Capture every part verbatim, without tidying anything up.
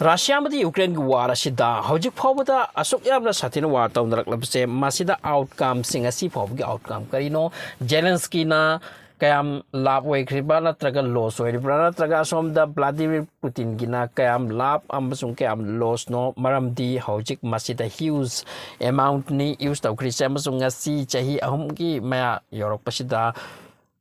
Russia ꯑꯃꯗꯤ ꯌꯨꯀ꯭ꯔꯦꯟꯒꯤ war ꯑꯁꯤꯗ ꯍꯧꯖꯤꯛ ꯐꯥꯎꯕꯗ ꯑꯁꯨꯛ ꯌꯥꯝꯅ ꯁꯥꯊꯤꯅ ꯋꯥꯔ ꯇꯧꯅꯔꯛꯂꯕꯁꯦ, ꯃꯁꯤꯗ ꯑꯥꯎꯠꯀꯝꯁꯤꯡ, ꯉꯁꯤ ꯐꯥꯎꯕꯒꯤ ꯑꯥꯎꯠꯀꯝ ꯀꯔꯤꯅꯣ? ꯖꯦꯂꯦꯟꯁꯀꯤꯅ ꯀꯌꯥꯝ ꯂꯥꯞ ꯑꯣꯏꯈ꯭ꯔꯤꯕ꯭ꯔꯥ, ꯅꯠꯇ꯭ꯔꯒ ꯂꯣꯁ ꯑꯣꯏꯔꯤꯕ꯭ꯔꯥ, ꯅꯠꯇ꯭ꯔꯒ ꯑꯁꯣꯝꯗ ꯕ꯭ꯂꯥꯗꯤꯃꯤꯔ ꯄꯨꯇꯤꯟꯒꯤꯅ ꯀꯌꯥꯝ ꯂꯥꯞ ꯑꯃꯁꯨꯡ ꯀꯌꯥꯝ ꯂꯣꯁꯅꯣ? ꯃꯔꯝꯗꯤ ꯍꯧꯖꯤꯛ ꯃꯁꯤꯗ ꯍ꯭ꯌꯨꯖ ꯑꯦꯃꯥꯎꯟꯠꯅꯤ ꯌꯨꯁ ꯇꯧꯈ꯭ꯔꯤꯁꯦ, ꯑꯃꯁꯨꯡ ꯉꯁꯤ ꯆꯍꯤ ꯑꯍꯨꯝꯒꯤ ꯃꯌꯥ ꯌꯧꯔꯛꯄꯁꯤꯗ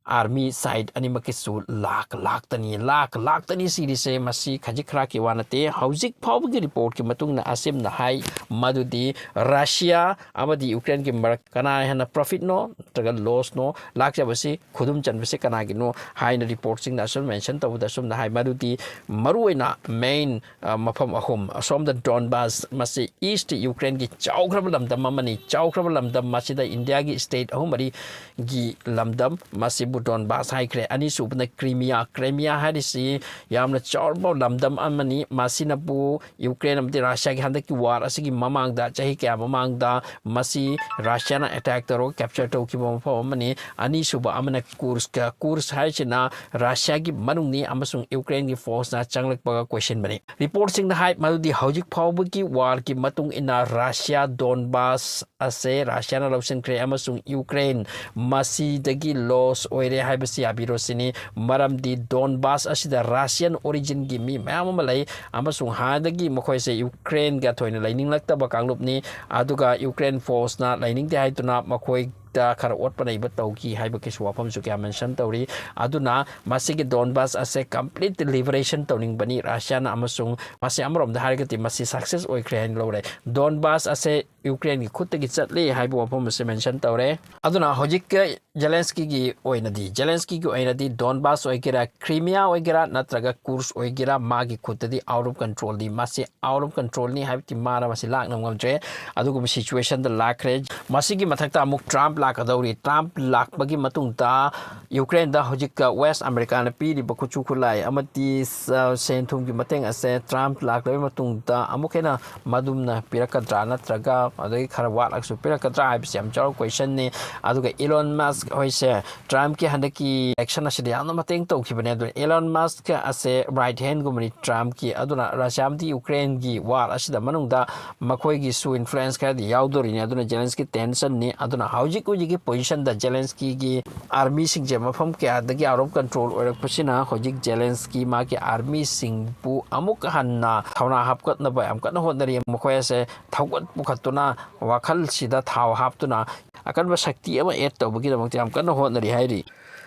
ꯑꯥꯔꯃꯤ ꯁꯥꯏꯠ ꯑꯅꯤꯃꯛꯀꯤꯁꯨ ꯂꯥꯛ ꯂꯥꯛꯇꯅꯤ, ꯂꯥꯛ ꯂꯥꯛꯇꯅꯤ ꯁꯤꯔꯤꯁꯦ꯫ ꯃꯁꯤ ꯈꯖꯤꯛ ꯈꯔꯥꯛꯀꯤ ꯋꯥ ꯅꯠꯇꯦ꯫ ꯍꯧꯖꯤꯛ ꯐꯥꯎꯕꯒꯤ ꯔꯤꯄꯣꯔꯠꯀꯤ ꯃꯇꯨꯡ ꯏꯟꯅ ꯑꯁꯤꯝꯅ ꯍꯥꯏ ꯃꯗꯨꯗꯤ ꯔꯁꯤꯌꯥ ꯑꯃꯗꯤ ꯌꯨꯀ꯭ꯔꯦꯟꯒꯤ ꯃꯔꯛ ꯀꯅꯥ ꯍꯦꯟꯅ ꯄ꯭ꯔꯣꯐꯤꯠꯅꯣ ꯅꯠꯇ꯭ꯔꯒ ꯂꯣꯁꯅꯣ, ꯂꯥꯛꯆꯕꯁꯤ, ꯈꯨꯗꯨꯝ ꯆꯟꯕꯁꯤ ꯀꯅꯥꯒꯤꯅꯣ ꯍꯥꯏꯅ ꯔꯤꯄꯣꯔꯠꯁꯤꯡꯅ ꯑꯁꯨꯝ ꯃꯦꯟꯁꯟ ꯇꯧꯕꯗ ꯑꯁꯨꯝꯅ ꯍꯥꯏ ꯃꯗꯨꯗꯤ ꯃꯔꯨꯑꯣꯏꯅ ꯃꯦꯟ ꯑ, ꯃꯐꯝ ꯑꯍꯨꯝ, ꯑꯁꯣꯝꯗ ꯗꯣꯟꯕꯥꯁ, ꯃꯁꯤ ꯏꯁ꯭ꯠ ꯌꯨꯀ꯭ꯔꯦꯟꯒꯤ ꯆꯥꯎꯈ꯭ꯔꯕ ꯂꯝꯗꯝ ꯑꯃꯅꯤ꯫ ꯆꯥꯎꯈ꯭ꯔꯕ ꯂꯝꯗꯝ ꯑꯁꯤꯗ ꯏꯟꯗꯤꯌꯥꯒꯤ ꯁ꯭ꯇꯦꯠ ꯑꯍꯨꯝ ꯃꯔꯤꯒꯤ ꯂꯝꯗꯝ, ꯃꯁꯤꯕꯨ ꯗꯣꯟꯕꯥꯁ ꯍꯥꯏꯈ꯭ꯔꯦ꯫ ꯑꯅꯤꯁꯨꯕꯅ ꯀ꯭ꯔꯤꯃꯤꯌꯥ꯫ ꯀ꯭ꯔꯤꯃꯤꯌꯥ ꯍꯥꯏꯔꯤꯁꯤ ꯌꯥꯝꯅ ꯆꯥꯎꯔꯕ ꯂꯝꯗꯝ ꯑꯃꯅꯤ꯫ ꯃꯁꯤꯅꯕꯨ ꯌꯨꯀ꯭ꯔꯦꯟ ꯑꯃꯗꯤ ꯔꯁꯤꯌꯥꯒꯤ ꯍꯟꯗꯛꯀꯤ ꯋꯥꯔ ꯑꯁꯤꯒꯤ ꯃꯃꯥꯡꯗ, ꯆꯍꯤ ꯀꯌꯥ ꯃꯃꯥꯡꯗ ꯃꯁꯤ ꯔꯁꯤꯌꯥꯅ ꯑꯦꯇꯦꯛ ꯇꯧꯔꯒ ꯀꯦꯞꯆꯔ ꯇꯧꯈꯤꯕ ꯃꯐꯝ ꯑꯃꯅꯤ꯫ ꯑꯅꯤꯁꯨꯕ ꯑꯃꯅ ꯀꯨꯔꯁꯀ꯫ ꯀꯨꯔꯁ ꯍꯥꯏꯁꯤꯅ ꯔꯁꯤꯌꯥꯒꯤ ꯃꯅꯨꯡꯅꯤ ꯑꯃꯁꯨꯡ ꯌꯨꯀ꯭ꯔꯦꯟꯒꯤ ꯐꯣꯔꯁꯅ ꯆꯪꯂꯛꯄꯒ ꯀꯣꯏꯁꯤꯟꯕꯅꯤ꯫ ꯔꯤꯄꯣꯔꯠꯁꯤꯡꯅ ꯍꯥꯏ ꯃꯗꯨꯗꯤ ꯍꯧꯖꯤꯛ ꯐꯥꯎꯕꯒꯤ ꯋꯥꯔꯒꯤ ꯃꯇꯨꯡ ꯏꯟꯅ ꯔꯁꯤꯌꯥ ꯗꯣꯟꯕꯥꯁ ꯑꯁꯦ ꯔꯁꯤꯌꯥꯅ ꯂꯧꯁꯤꯟꯈ꯭ꯔꯦ ꯑꯃꯁꯨꯡ ꯌꯨꯀ꯭ꯔꯦꯟ ꯃꯁꯤꯗꯒꯤ ꯂꯣꯁ ꯑꯣꯏꯔꯦ ꯍꯥꯏꯕꯁꯤ ꯌꯥꯕꯤꯔꯣ ꯁꯤꯅꯤ꯫ ꯃꯔꯝꯗꯤ ꯗꯣꯟꯕꯥꯁ ꯑꯁꯤꯗ ꯔꯁꯤꯌꯥꯟ ꯑꯣꯔꯤꯖꯤꯟꯒꯤ ꯃꯤ ꯃꯌꯥꯝ ꯑꯃ ꯂꯩ ꯑꯃꯁꯨꯡ ꯍꯥꯟꯅꯗꯒꯤ ꯃꯈꯣꯏꯁꯦ ꯌꯨꯀ꯭ꯔꯦꯟꯒ ꯊꯣꯏꯅ ꯂꯩꯅꯤꯡꯂꯛꯇꯕ ꯀꯥꯡꯂꯨꯞꯅꯤ꯫ ꯑꯗꯨꯒ ꯌꯨꯀ꯭ꯔꯦꯟ ꯐꯣꯔꯁꯅ ꯂꯩꯅꯤꯡꯗꯦ ꯍꯥꯏꯗꯨꯅ ꯃꯈꯣꯏ ꯗ ꯈꯔ ꯑꯣꯠꯄ ꯅꯩꯕ ꯇꯧꯈꯤ ꯍꯥꯏꯕꯒꯤꯁꯨ ꯋꯥꯐꯝꯁꯨ ꯀꯌꯥ ꯃꯦꯟꯁꯟ ꯇꯧꯔꯤ꯫ ꯑꯗꯨꯅ ꯃꯁꯤꯒꯤ ꯗꯣꯟꯕꯥꯁ ꯑꯁꯦ ꯀꯝꯄ꯭ꯂꯤꯠ ꯂꯤꯕꯔꯦꯁꯟ ꯇꯧꯅꯤꯡꯕꯅꯤ ꯔꯁꯤꯌꯥꯅ, ꯑꯃꯁꯨꯡ ꯃꯁꯤ ꯑꯃꯔꯣꯝꯗ ꯍꯥꯏꯔꯒꯗꯤ ꯃꯁꯤ ꯁꯛꯁꯦꯁ ꯑꯣꯏꯈ꯭ꯔꯦ ꯍꯥꯏꯅ ꯂꯧꯔꯦ꯫ ꯗꯣꯟꯕꯥꯁ ꯑꯁꯦ ꯌꯨꯀ꯭ꯔꯦꯟꯒꯤ ꯈꯨꯠꯇꯒꯤ ꯆꯠꯂꯤ ꯍꯥꯏꯕ ꯋꯥꯐꯝ ꯑꯁꯤ ꯃꯦꯟꯁꯟ ꯇꯧꯔꯦ꯫ ꯑꯗꯨꯅ ꯍꯧꯖꯤꯛ ꯖꯦꯂꯦꯟꯁꯀꯤꯒꯤ ꯑꯣꯏꯅꯗꯤ, ꯖꯦꯂꯦꯟꯁꯀꯤꯒꯤ ꯑꯣꯏꯅꯗꯤ ꯗꯣꯟꯕꯥꯁ ꯑꯣꯏꯒꯦꯔꯥ, ꯀ꯭ꯔꯤꯃꯤꯌꯥ ꯑꯣꯏꯒꯦꯔꯥ, ꯅꯠꯇ꯭ꯔꯒ ꯀꯨꯔꯁ ꯑꯣꯏꯒꯦꯔꯥ, ꯃꯥꯒꯤ ꯈꯨꯠꯇꯗꯤ ꯑꯥꯎꯠ ꯑꯣꯐ ꯀꯟꯇ꯭ꯔꯣꯜꯅꯤ꯫ ꯃꯁꯤ ꯑꯥꯎꯠ ꯑꯣꯐ ꯀꯟꯇ꯭ꯔꯣꯜꯅꯤ ꯍꯥꯏꯕꯗꯤ ꯃꯥꯅ ꯃꯁꯤ ꯂꯥꯛꯅꯕ ꯉꯝꯗ꯭ꯔꯦ꯫ ꯑꯗꯨꯒꯨꯝꯕ ꯁꯤꯆꯨꯋꯦꯁꯟꯗ ꯂꯥꯛꯈ꯭ꯔꯦ꯫ ꯃꯁꯤꯒꯤ ꯃꯊꯛꯇ ꯑꯃꯨꯛ ꯇ꯭ꯔꯝꯞ ꯂꯥꯛꯀꯗꯧꯔꯤ꯫ ꯇ꯭ꯔꯝꯞ ꯂꯥꯛꯄꯒꯤ ꯃꯇꯨꯡꯗ ꯌꯨꯀ꯭ꯔꯦꯟꯗ ꯍꯧꯖꯤꯛ ꯋꯦꯁ ꯑꯃꯦꯔꯤꯀꯥꯅ ꯄꯤꯔꯤꯕ ꯈꯨꯠꯁꯨ ꯈꯨꯠꯂꯥꯏ ꯑꯃꯗꯤ, ꯑ, ꯁꯦꯟ ꯊꯨꯝꯒꯤ ꯃꯇꯦꯡ ꯑꯁꯦ ꯇ꯭ꯔꯝꯞ ꯂꯥꯛꯂꯕ ꯃꯇꯨꯡꯗ ꯑꯃꯨꯛ ꯍꯦꯟꯅ ꯃꯗꯨꯝꯅ ꯄꯤꯔꯛꯀꯗ꯭ꯔꯥ, ꯅꯠꯇ꯭ꯔꯒ ꯑꯗꯒꯤ ꯈꯔ ꯋꯥꯠꯂꯒꯁꯨ ꯄꯤꯔꯛꯀꯗ꯭ꯔꯥ ꯍꯥꯏꯕꯁꯤ ꯌꯥꯝ ꯆꯥꯎꯔꯕ ꯀꯣꯏꯁꯟꯅꯤ꯫ ꯑꯗꯨꯒ ꯏꯂꯣꯟ ꯃꯁꯛ ꯍꯣꯏꯁꯦ, ꯇ꯭ꯔꯝꯞꯀꯤ ꯍꯟꯗꯛꯀꯤ election ꯑꯁꯤꯗ ꯌꯥꯝꯅ ꯃꯇꯦꯡ ꯇꯧꯈꯤꯕꯅꯦ꯫ ꯑꯗꯨꯅ Elon Musk ꯑꯁꯦ right handꯒꯨꯝꯕꯅꯤ ꯇ꯭ꯔꯝꯞꯀꯤ꯫ ꯑꯗꯨꯅ ꯔꯁꯤꯌꯥ ꯑꯃꯗꯤ ꯌꯨꯀ꯭ꯔꯦꯟꯒꯤ war ꯑꯁꯤꯗ ꯃꯅꯨꯡꯗ ꯃꯈꯣꯏꯒꯤꯁꯨ influence ꯈꯔꯗꯤ ꯌꯥꯎꯗꯣꯔꯤꯅꯤ꯫ ꯑꯗꯨꯅ ꯖꯦꯂꯦꯟꯁꯀꯤ tensionꯅꯤ꯫ ꯑꯗꯨꯅ ꯍꯧꯖꯤꯛ ꯍꯧꯖꯤꯛꯀꯤ positionꯗ ꯖꯦꯂꯦꯟꯁꯀꯤꯒꯤ armyꯁꯤꯡꯁꯦ ꯃꯐꯝ ꯀꯌꯥꯗꯒꯤ out of control ꯑꯣꯏꯔꯛꯄꯁꯤꯅ ꯍꯧꯖꯤꯛ ꯖꯦꯂꯦꯟꯁꯀꯤ ꯃꯥꯒꯤ armyꯁꯤꯡꯕꯨ ꯑꯃꯨꯛ ꯍꯟꯅ ꯊꯧꯅꯥ ꯍꯥꯞꯀꯠꯅꯕ ꯌꯥꯝ ꯀꯟꯅ ꯍꯣꯠꯅꯔꯤ꯫ ꯃꯈꯣꯏ ꯑꯁꯦ ꯊꯧꯒꯠ ꯄꯨꯈꯠꯇꯨꯅ, ꯋꯥꯈꯜꯁꯤꯗ ꯊꯥꯎ ꯍꯥꯞꯇꯨꯅ ꯑꯀꯟꯕ ꯁꯛꯇꯤ ꯑꯃ add ꯇꯧꯕꯒꯤꯗꯃꯛꯇ ꯌꯥꯝ ꯀꯟꯅ ꯍꯣꯠꯅꯔꯤ ꯍꯥꯏꯔꯤ꯫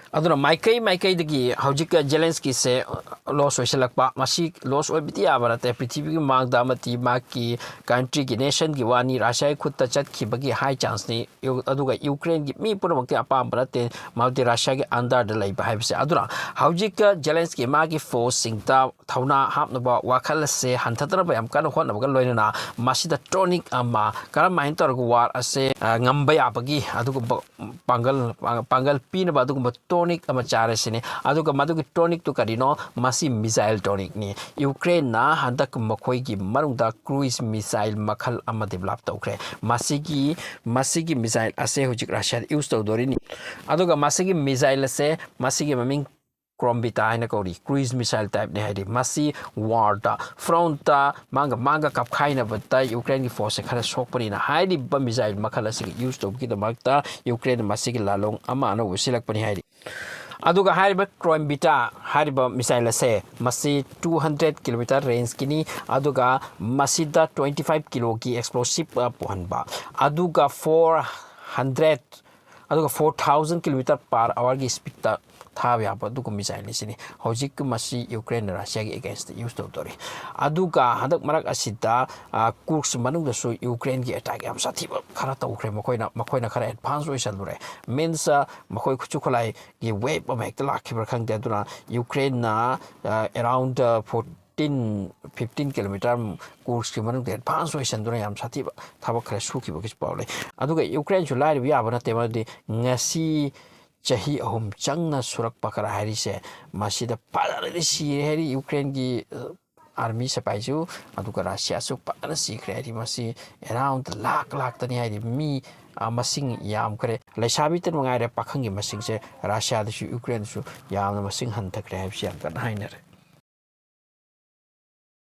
ꯑꯗꯨꯅ ꯃꯥꯏꯀꯩ ꯃꯥꯏꯀꯩꯗꯒꯤ ꯍꯧꯖꯤꯛ ꯖꯦꯂꯦꯟꯁꯀꯤꯁꯦ loss ꯑꯣꯏꯁꯤꯜꯂꯛꯄ, ꯃꯁꯤ loss ꯑꯣꯏꯕꯗꯤ ꯌꯥꯕ ꯅꯠꯇꯦ꯫ ꯄ꯭ꯔꯤꯊꯤꯕꯤꯒꯤ ꯃꯃꯥꯡꯗ ꯑꯃꯗꯤ ꯃꯥꯒꯤ countryꯒꯤ nationꯒꯤ ꯋꯥꯅꯤ, ꯔꯁꯤꯌꯥꯒꯤ ꯈꯨꯠꯇ ꯆꯠꯈꯤꯕꯒꯤ high chanceꯅꯤ꯫ ꯌꯨ-, ꯑꯗꯨꯒ ꯌꯨꯀ꯭ꯔꯦꯟꯒꯤ ꯃꯤ ꯄꯨꯝꯅꯃꯛꯇꯤ ꯑꯄꯥꯝꯕ ꯅꯠꯇꯦ, ꯃꯔꯝꯗꯤ ꯔꯁꯤꯌꯥꯒꯤ underꯗ ꯂꯩꯕ ꯍꯥꯏꯕꯁꯦ꯫ ꯑꯗꯨꯅ ꯍꯧꯖꯤꯛ ꯖꯦꯂꯦꯟꯁꯀꯤ ꯃꯥꯒꯤ forceꯁꯤꯡꯗ ꯊꯧꯅꯥ ꯍꯥꯞꯅꯕ ꯋꯥꯈꯜ ꯑꯁꯦ ꯍꯟꯊꯗꯅꯕ ꯌꯥꯝ ꯀꯟꯅ ꯍꯣꯠꯅꯕꯒ ꯂꯣꯏꯅꯅ ꯃꯁꯤꯗ tonic ꯑꯃ ꯀꯔꯝꯍꯥꯏꯅ ꯇꯧꯔꯒ war ꯑꯁꯦ, ꯑ, ꯉꯝꯕ ꯌꯥꯕꯒꯤ ꯑꯗꯨꯒꯨꯝꯕ ꯄꯥꯡꯒꯜ, ꯄꯥꯡꯒꯜ ꯄꯤꯅꯕ ꯑꯗꯨꯒꯨꯝꯕ tonic ꯑꯃ ꯆꯥꯔꯦ ꯁꯤꯅꯤ꯫ ꯑꯗꯨꯒ ꯃꯗꯨꯒꯤ tonicꯇꯨ ꯀꯔꯤꯅꯣ? ꯃꯁꯤ missile tonicꯅꯤ꯫ ꯌꯨꯀ꯭ꯔꯦꯟꯅ ꯍꯟꯗꯛ ꯃꯈꯣꯏꯒꯤ ꯃꯅꯨꯡꯗ cruise missile ꯃꯈꯜ ꯑꯃ develop ꯇꯧꯈ꯭ꯔꯦ꯫ ꯃꯁꯤꯒꯤ, ꯃꯁꯤꯒꯤ missile ꯑꯁꯦ ꯍꯧꯖꯤꯛ ꯔꯁꯤꯌꯥꯗ use ꯇꯧꯗꯣꯔꯤꯅꯤ꯫ ꯑꯗꯨꯒ ꯃꯁꯤꯒꯤ missile ꯑꯁꯦ, ꯃꯁꯤꯒꯤ ꯃꯃꯤꯡ Krombita ꯍꯥꯏꯅ ꯀꯧꯔꯤ, cruise missile typeꯅꯤ ꯍꯥꯏꯔꯤ꯫ ꯃꯁꯤ warꯗ, frontꯇ ꯃꯥꯡꯒ ꯃꯥꯡꯒ ꯀꯥꯞꯈꯥꯏꯅꯕꯗ ꯌꯨꯀ꯭ꯔꯦꯟꯒꯤ forceꯁꯦ ꯈꯔ ꯁꯣꯛꯄꯅꯤꯅ ꯍꯥꯏꯔꯤꯕ missile ꯃꯈꯜ ꯑꯁꯤꯒꯤ use ꯇꯧꯕꯒꯤꯗꯃꯛꯇ ꯌꯨꯀ꯭ꯔꯦꯟꯅ ꯃꯁꯤꯒꯤ ꯂꯥꯂꯣꯡ ꯑꯃ ꯑꯅꯧꯕ ꯁꯤꯜꯂꯛꯄꯅꯤ ꯍꯥꯏꯔꯤ꯫ ꯑꯗꯨꯒ ꯍꯥꯏꯔꯤꯕ Krombita ꯍꯥꯏꯔꯤꯕ missile ꯑꯁꯦ ꯃꯁꯤ two hundred kilometer rangeꯀꯤꯅꯤ, ꯑꯗꯨꯒ ꯃꯁꯤꯗ twenty five ꯀꯤꯂꯣꯒꯤ explosive, ꯑ, ꯄꯨꯍꯟꯕ, ꯑꯗꯨꯒ four hundred, ꯑꯗꯨꯒ four thousand kilometer per hourꯒꯤ speedꯇ ꯊꯥꯕ ꯌꯥꯕ ꯑꯗꯨꯒꯨꯝꯕ missileꯅꯤ ꯁꯤꯅꯤ꯫ ꯍꯧꯖꯤꯛ ꯃꯁꯤ ꯌꯨꯀ꯭ꯔꯦꯟꯅ ꯔꯁꯤꯌꯥꯒꯤ againstꯇ use ꯇꯧꯗꯣꯔꯤ꯫ ꯑꯗꯨꯒ ꯍꯟꯗꯛ ꯃꯔꯛ ꯑꯁꯤꯗ, ꯑ, Kursk ꯃꯅꯨꯡꯗꯁꯨ ꯌꯨꯀ꯭ꯔꯦꯟꯒꯤ attack ꯌꯥꯝ ꯁꯥꯊꯤꯕ ꯈꯔ ꯇꯧꯈ꯭ꯔꯦ꯫ ꯃꯈꯣꯏꯅ, ꯃꯈꯣꯏꯅ ꯈꯔ advance ꯑꯣꯏꯁꯜꯂꯨꯔꯦ꯫ Means, ꯑ, ꯃꯈꯣꯏ ꯈꯨꯠꯁꯨ ꯈꯨꯠꯂꯥꯏꯒꯤ wave ꯑꯃ ꯍꯦꯛꯇ ꯂꯥꯛꯈꯤꯕ꯭ꯔꯥ ꯈꯪꯗꯦ꯫ ꯑꯗꯨꯅ ꯌꯨꯀ꯭ꯔꯦꯟꯅ, ꯑ, around, ꯑ, fourteen, fifteen kilometer Kurskꯀꯤ ꯃꯅꯨꯡꯗ advance ꯑꯣꯏꯁꯟꯗꯨꯅ ꯌꯥꯝ ꯁꯥꯊꯤꯕ ꯊꯕꯛ ꯈꯔ ꯁꯨꯈꯤꯕꯒꯤꯁꯨ ꯄꯥꯎ ꯂꯩ꯫ ꯑꯗꯨꯒ ꯌꯨꯀ꯭ꯔꯦꯟꯁꯨ ꯂꯥꯏꯔꯕ ꯌꯥꯕ ꯅꯠꯇꯦ, ꯃꯔꯝꯗꯤ ꯉꯁꯤ ꯆꯍꯤ ꯑꯍꯨꯝ ꯆꯪꯅ ꯁꯨꯔꯛꯄ ꯈꯔ ꯍꯥꯏꯔꯤꯁꯦ, ꯃꯁꯤꯗ ꯐꯖꯅꯗꯤ ꯁꯤꯔꯦ ꯍꯥꯏꯔꯤ ꯌꯨꯀ꯭ꯔꯦꯟꯒꯤ, ꯑ, army ꯁꯤꯄꯥꯏꯁꯨ, ꯑꯗꯨꯒ ꯔꯁꯤꯌꯥꯁꯨ ꯐꯖꯅ ꯁꯤꯈ꯭ꯔꯦ ꯍꯥꯏꯔꯤ꯫ ꯃꯁꯤ around ꯂꯥꯛ ꯂꯥꯛꯇꯅꯤ ꯍꯥꯏꯔꯤ꯫ ꯃꯤ ꯃꯁꯤꯡ ꯌꯥꯝꯈ꯭ꯔꯦ꯫ ꯂꯩꯁꯥꯕꯤꯇ ꯃꯉꯥꯏꯔꯦ, ꯄꯥꯈꯪꯒꯤ ꯃꯁꯤꯡꯁꯦ ꯔꯁꯤꯌꯥꯗꯁꯨ ꯌꯨꯀ꯭ꯔꯦꯟꯗꯁꯨ ꯌꯥꯝꯅ ꯃꯁꯤꯡ ꯍꯟꯊꯈ꯭ꯔꯦ ꯍꯥꯏꯕꯁꯤ ꯌꯥꯝ ꯀꯟꯅ ꯍꯥꯏꯅꯔꯦ꯫